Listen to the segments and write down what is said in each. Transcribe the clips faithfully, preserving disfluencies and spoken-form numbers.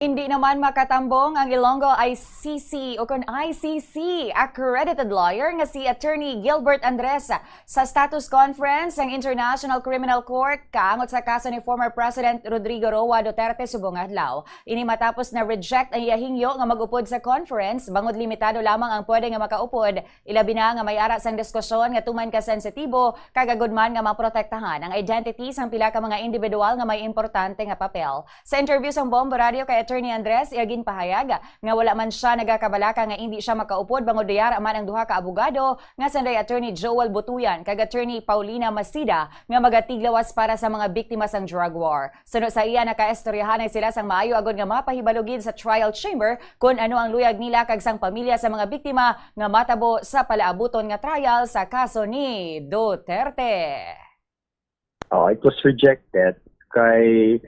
Hindi naman makatambong ang Ilonggo I C C o kon I C C accredited lawyer nga si Attorney Gilbert Andres sa status conference sang International Criminal Court kaangot sa kaso ni former President Rodrigo Roa Duterte subong adlaw. Ini matapos na reject ang iya hingyo nga mag-upod sa conference bangod limitado lamang ang pwede nga makaupod, ilabi na nga may ara sang diskusyon nga tuman ka sensitibo kag agud man nga maprotektahan ang identity sang pila ka mga individual nga may importante nga papel. Sa interview sang Bombo Radio kay Attorney Andres, iya ginpahayag nga wala man sia nagakabalaka nga indi sia makaupod bangod yara man ang duha ka abogado nga sanday Attorney Joel Butuyan kag Attorney Paulina Masida nga magatiglawas para sa mga biktima sang drug war. Suno sa iya, nakaistoryahanay sila sang maayo agud nga mapahibalo gid sa trial chamber kon ano ang luyag nila kag sang pamilya sa mga biktima nga matabo sa palaabuton nga trial sa kaso ni Duterte. Oh, it was rejected kay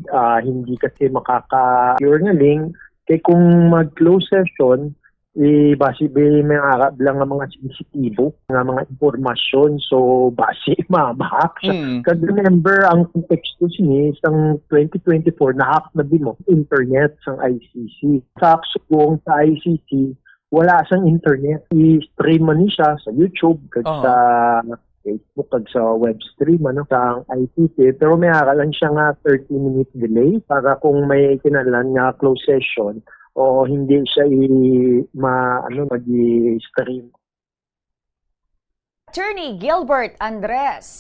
ah, hindi kasi makaka-cure nga link kay kung mag-close session, eh, basi may arab lang nga mga sensitibo nga mga impormasyon. So, basi ma- ma-hack. Mm. Kag remember, ang konteksto sini sang twenty twenty-four, na-hack na din mo internet sang I C C. Sa subong sa I C C, wala sang internet. I-stream man ni siya sa YouTube kag Oo. sa Facebook kag sa web stream ano sa I C C, pero may ara lang siya nga thirty minute delay para kung may kinahanglan nga closed session o hindi siya i ma ano mag-stream. Attorney Gilbert Andres.